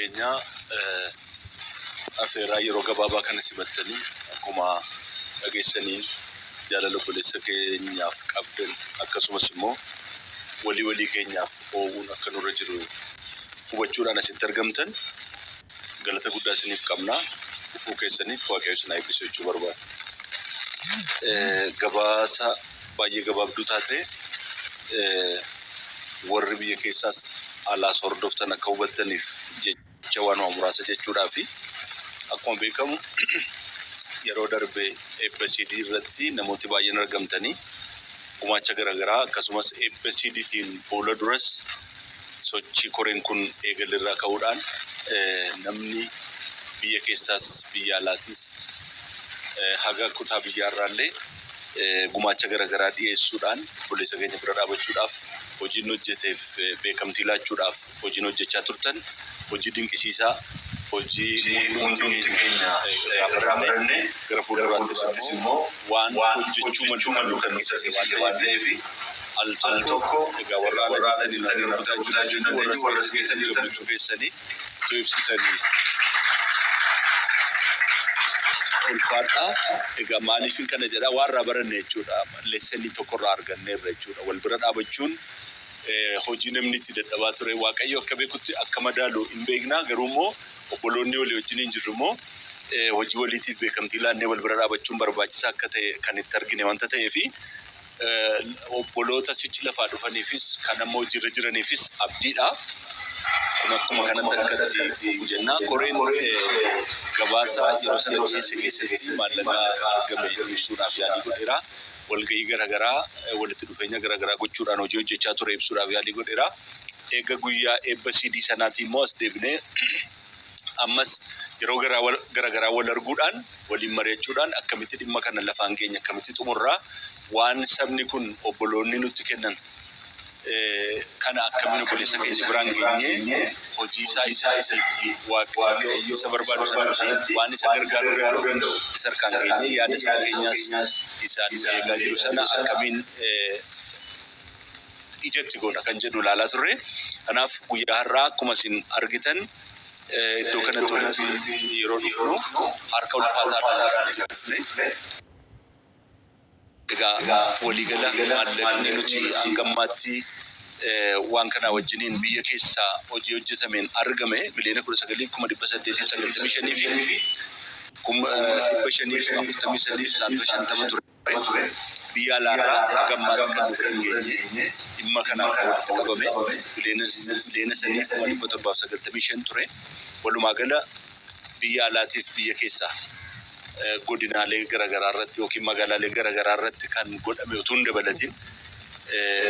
keenya afeerraa yeroo gabaabaa kana simattanii akkuma dhageessaniin jaalala obboleessa keenyaaf qabdan, akkasumas immoo walii walii keenyaaf oowwuun akka nurra jiru hubachuudhaan asitti argamtan, galata guddaa isiniif qabna. Dhufuu keessaniif Waaqayyo isin haa eebbisu jechuu barbaada. Gabaasa baay'ee gabaabduu taate warri biyya keessaas alaas hordoftan akka hubattaniif jecha waanuma muraasa jechuudhaafi. Akkuma beekamu, yeroo darbe eebba CD irratti namooti baay'een argamtanii gumaacha garaagaraa, akkasumas eebba CDtiin fuula duras sochii koreen kun eegalerraa ka'uudhaan namni biyya keessaas biyya alaatis haga kutaa biyyaarraallee gumaacha garaagaraa dhiyeessuudhaan obboleessa keenya bira dhaabachuudhaaf, hojiin hojjeteef beekamtii laachuudhaaf hojiin hojjechaa turtan hojii dinqisiisaa, hojii hundumti keenya irraa baranne, gara fuulduraattis immoo waan hojjechuu malu kan nutti agarsiise waan ta'eef, al tokko egaa warra ala jirtanii harka rukutaa jechuu dandeenyu, warra as keessa jirtan gammachuu keessanii utuu ibsitanii ulfaadha. Egaa maaliifin kana jedha? Waan irraa baranne jechuudha. Lessonii tokko irraa arganneerra jechuudha. Wal bira dhaabachuun hojii namni itti dadhabaa ture. Waaqayyo akka beekutti akka madaalu hin beekna. Garuu immoo obboloonni walii wajjin hin jirru immoo hojii waliitiif beekamtii laannee wal bira dhaabachuun barbaachisaa akka ta'e kan itti argine wanta ta'eefi, obboloota sichi lafaa dhufaniifis kan amma hojiirra jiraniifis abdiidha. Kun akkuma kanatti akka itti fufu jenna. Koreen gabaasa yeroo sana dhiyeesse keessatti maallaqa argame ibsuudhaaf yaalii godheera. Walgahii garaagaraa, walitti dhufeenya garaagaraa gochuudhaan hojii hojjechaa ture ibsuudhaaf yaalii godheera. Eega guyyaa eebba CD sanaatii immoo as deebinee ammas yeroo garaagaraa wal arguudhaan, waliin mari'achuudhaan, akkamitti dhimma kana lafaan keenya, akkamitti xumurraa, waan sabni kun obboloonni nutti kennan kana akkamiin obboleessa keenya biraan geenyee hojii isaa isa itti Waaqayyo isa barbaadu sanatti waan isa gargaaruu danda'u isa harkaan geenyee, yaada saba keenyaas isaan eegaa jiru sana akkamiin ijatti goona kan jedhu ilaalaa turre. Kanaaf guyyaa har'aa akkuma isin argitan iddoo kanatti walitti yeroo dhufnu harka ulfaataadhaan kan nuti dhufne. Egaa waliigala maallaqni nuti hanga ammaatti waan kanaa wajjiniin biyya keessaa hojii hojjetameen argame 19,895,543.50 ture. Biyya alaarraa hanga ammaatti kan nu bira hin geenye dhimma kanaaf kan walitti qabame 3,000,795 ture. Walumaa gala biyya alaatiif biyya keessaa godinaalee garaagaraa irratti yookiin magaalaalee garaagaraa irratti kan godhame utuu hin dabalatin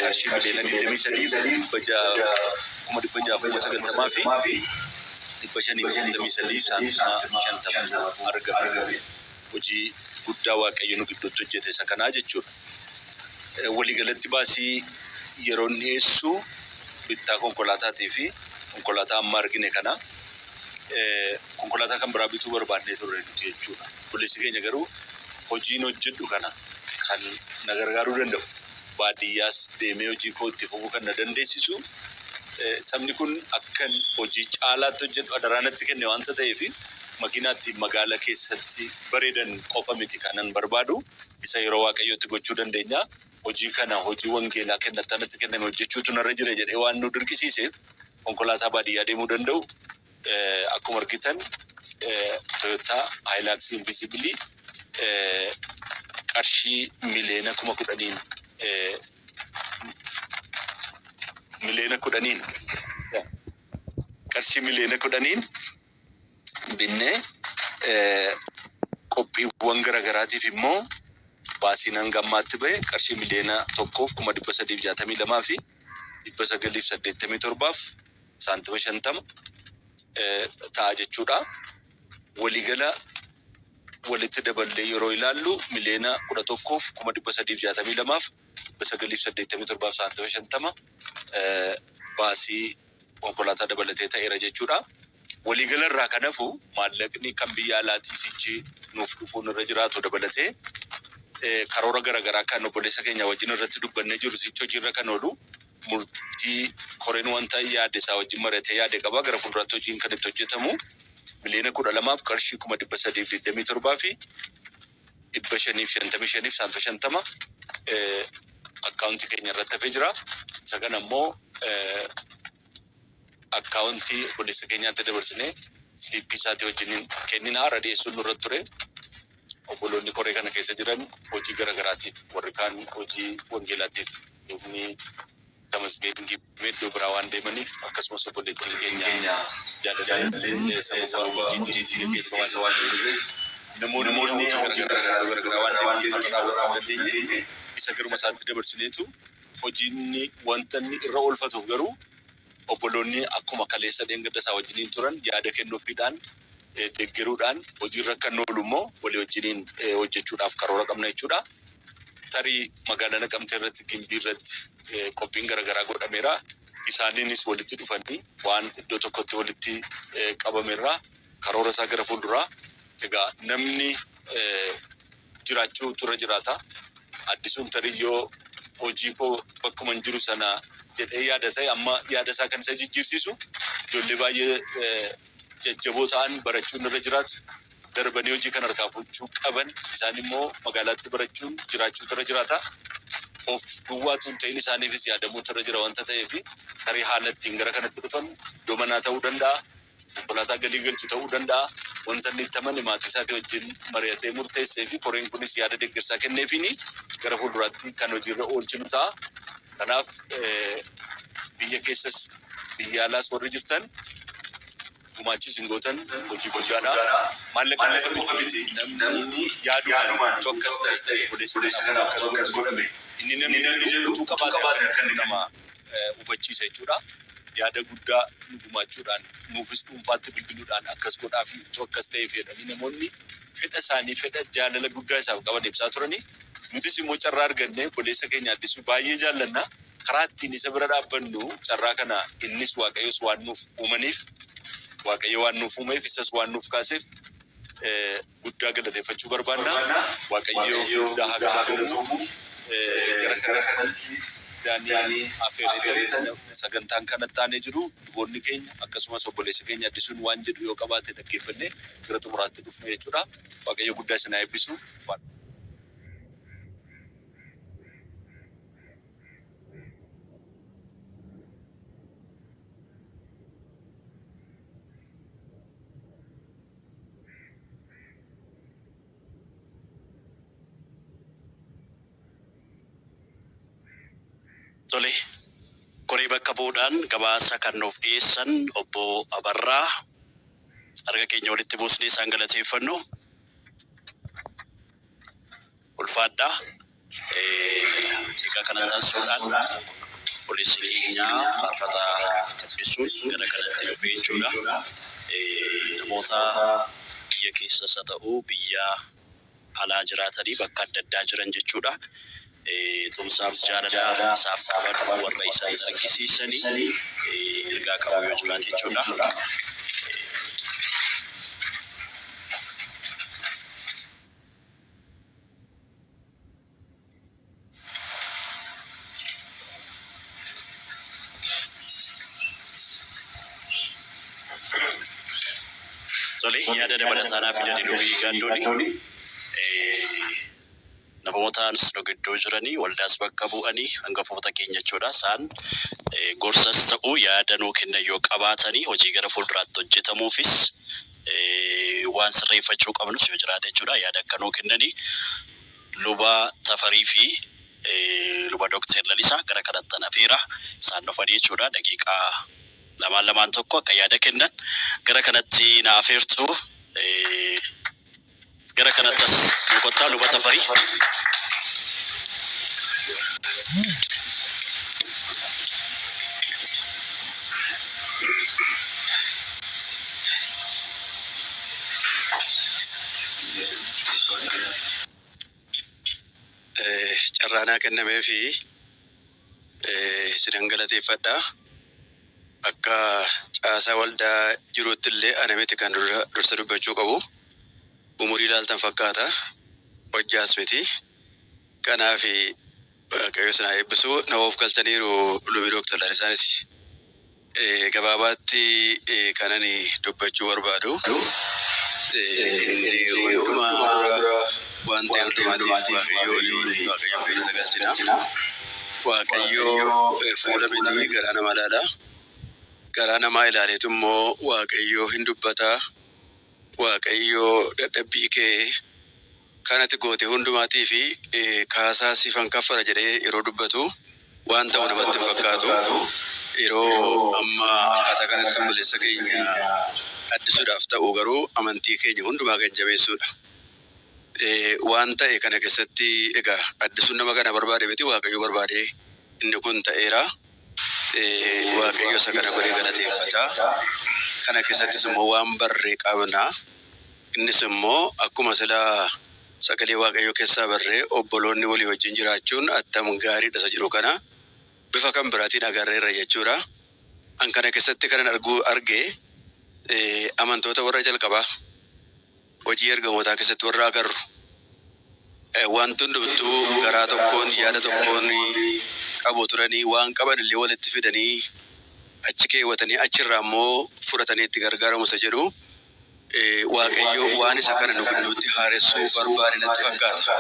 qarshii 23,690,543.50 argame. Hojii guddaa Waaqayyo nu gidduutti hojjete isa kanaa jechuudha. Waliigalatti baasii yeroon dhiyeessu bittaa konkolaataatii fi konkolaataa amma argine kana, konkolaataa kan biraa bituu barbaannee turre nuti jechuudha. Obboleessi keenya garuu hojiin hojjedhu kana kan na gargaaruu danda'u, baadiyyaas deemee hojii koo itti fufuu kan na dandeessisu, sabni kun akkan hojii caalaatti hojjedhu adaraa natti kenne waanta ta'eef, makiinaa ittiin magaala keessatti bareedan qofa miti kanan barbaadu, isa yeroo Waaqayyootti gochuu dandeenya. Hojii kana, hojii wangeelaa kennattaa natti kenname hojjechuutu narra jira jedhee waan nu dirqisiiseef, konkolaataa baadiyyaa deemuu danda'u akkuma argitan Toyota Hilux Invisible qarshii 10,000,000, 10,000,000, qarshii 10,000,000 binnee, qophiiwwan garaagaraatiif immoo baasiin hanga ammaatti bahe qarshii 1,362,987.50 ta'a jechuudha. Waliigala walitti daballee yeroo ilaallu 11,362,987.50 baasii konkolaataa dabalatee ta'eera jechuudha. Waliigala irraa kan hafu maallaqni kan biyya alaatii sichi nuuf dhufuun irra jiraatu dabalatee, karoora garaagaraa kan obboleessa keenya wajjin irratti dubbannee jiru sichi hojiirra kan oolu Murtii koreen wanta yaade isaa wajjin mari'atee yaade qaba. Gara fuulduraatti hojiin kan itti hojjetamu 12,000,000 qarshii 327,555 saantima 50 akkaawuntii keenya irratti hafee jira. Isa kana immoo akkaawuntii obboleessa keenyaatti dabarsinee siliippii isaatii wajjin kennina. Har'a dhiyeessuun nurra ture. Obboloonni koree kana keessa jiran hojii gara garaatiif, warri kaan hojii wangeelaatiif, lubni Tamasgeen Giimee iddoo biraa waan deemaniif, akkasumas obboleettiin keenya Jaalaleen sababa hojiitiin biyya keessa waan hin jirreef, namoonni hojii gara garaa iddoo gara garaa waan deemaniif har'a raawwachuu hin dandeenye. Isa garuma isaatti dabarsineetu hojiin wanta inni irra oolfatuuf garuu obboloonni akkuma kaleessa dheengadda isaa wajjiniin turan yaada kennuufiidhaan, deggeruudhaan hojiirra akka inni oolu immoo walii wajjiniin hojjechuudhaaf karoora qabna jechuudha. Tarii magaalaa Naqamtee irratti, Gimbii irratti qophiin garaagaraa godhameera. Isaaniinis walitti dhufanii waan iddoo tokkotti walitti qabamerraa karoora isaa gara fuulduraa egaa namni jiraachuutu irra jiraata. Addisuun tarii yoo hojii koo bakkuman jiru sana jedhee yaada ta'e, amma yaada isaa kan isa jijjiirsiisu ijoollee baay'ee jajjaboo ta'an barachuun irra jiraatu, darbanii hojii kan harkaa fuudhuu qaban, isaan immoo magaalaatti barachuun jiraachuutu irra jiraata. Of duwwaatu hin ta'in, isaaniifis yaadamuutu irra jira wanta ta'eef, tarii haala ittiin gara kanatti dhufan iddoo manaa ta'uu danda'a. Konkolaataa galii galchu ta'uu danda'a. Wanta inni itti amane maatii isaatii wajjin mari'atee murteessee fi koreen kunis yaada deeggarsaa kenneefiin gara fuulduraatti kan hojiirra oolchinu ta'a. Kanaaf biyya keessas biyya alaas warri jirtan gumaachi isin gootan hojii guddaadha. Maallaqa qofa miti, namni yaadumaan utuu akkas ta'e, obboleessa kanaaf utuu akkas godhame inni namni jedhu utuu qabaate akka inni nama hubachiisa jechuudha. Yaada guddaa nu gumaachuudhaan, nuufis dhuunfaatti bilbiluudhaan akkas godhaa fi utuu akkas ta'eef jedhanii namoonni fedha isaanii, fedha jaalala guddaa isaaf qaban ibsaa turanii. Nutis immoo carraa arganne obboleessa keenya Addisuu baay'ee jaallanna. Karaa ittiin isa bira dhaabbannu carraa kana innis Waaqayyos waan nuuf uumaniif, Waaqayyo waan nuuf uumeef, isas waan nuuf kaaseef guddaa galateeffachuu barbaanna. Waaqayyo guddaa haa galatoomu. Gara kanatti Daanii afeereetan sagantaan kanatti aanee jiru luboonni keenya akkasumas obboleessi keenya Addisuun waan jedhu yoo qabaate dhaggeeffannee gara xumuraatti dhufna jechuudha. Waaqayyo guddaa isin haa eebbisu. Tole, koree bakka bu'uudhaan gabaasa kan nuuf dhiyeessan obbo Abarraa, harka keenya walitti buusnee isaan galateeffannu. Ulfaadhaa. Egaa kanatti aansuudhaan obboleessi keenya Faarfataa Addisuun gara kanatti dhufee jechuudha. Namoota biyya keessas haa ta'u biyya alaa jiraatanii bakka adda addaa jiran jechuudha. Tumsaaf jaalala isaaf qaban warra isaan argisiisanii ergaa qabu yoo jiraate jechuudha. Tole, yaada dabalataa naa fidani Lubii Gaaddooni. Namootaan nu gidduu jiranii waldaas bakka bu'anii hangafoota keenya jechuudha. Isaan gorsas ta'u yaada nuu kennan yoo qabaatanii, hojii gara fuulduraatti hojjetamuufis waan sirreeffachuu qabnus yoo jiraate jechuudha, yaada akka nuu kennanii Luba Tafarii fi Luba Dokteer Lalisaa gara kanattan afeera. Isaan dhufanii jechuudha daqiiqaa lamaan lamaan tokko akka yaada kennan gara kanatti na afeertu. Gara kanatti as nu kottaa, Luba Tafarii. Carraa naa kennamee fi isinan galateeffadha. Akka caasaa waldaa jiruutti illee ana miti kan dursa dubbachuu qabu. Umurii ilaaltan fakkaata. Hojjaas miti. Kanaaf Waaqayyo isin haa eebbisu. Na of galchaniiru lubi Dooktar Lalisaanis. Gabaabaatti kanan dubbachuu barbaadu. Inni hundumaa dura waan ta'e hundumaatiif Waaqayyoon galata galchina. Waaqayyo fuula miti, garaa namaa ilaala. Garaa namaa ilaaleetu immoo Waaqayyo hin dubbata. Waaqayyo dadhabbii kee kanati goote hundumaatii fi kaasaa sifan kaffala jedhee yeroo dubbatu waan ta'u namatti hin fakkaatu. Yeroo amma akkaataa kanatti obboleessa keenya addisuudhaaf ta'u garuu amantii keenya hundumaa kan jabeessuudha. Waan ta'e kana keessatti egaa addisuun nama kana barbaade miti, Waaqayyo barbaade inni kun ta'eera. Waaqayyo isa kana godhee galateeffata. Kana keessattis immoo waan barree qabna. Innis immoo akkuma silaa sagalee Waaqayyoo keessaa barree, obboloonni walii wajjin jiraachuun attam gaariidha isa jedhu kana bifa kan biraatiin agarreerra jechuudha. An kana keessatti kanan arguu arge amantoota warra jalqabaa Hojii Ergamootaa keessatti warra agarru. Wanti hundumtuu garaa tokkoon, yaada tokkoon qabu turanii, waan qaban illee walitti fidanii achi keewwatanii, achirraa immoo fudhatanii itti gargaaramu isa jedhu, Waaqayyo waan isa kana nu gidduutti haaressuu barbaade natti fakkaata.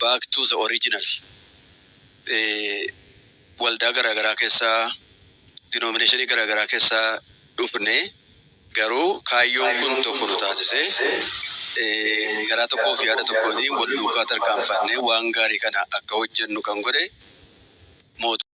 Back to the original. Waldaa garaagaraa keessaa, denominationii garaagaraa keessaa dhufne, garuu kaayyoon kun tokko nu taasise, garaa tokkoo fi yaada tokkoon wal duukaa tarkaanfannee waan gaarii kana akka hojjennu kan godhe mootummaa.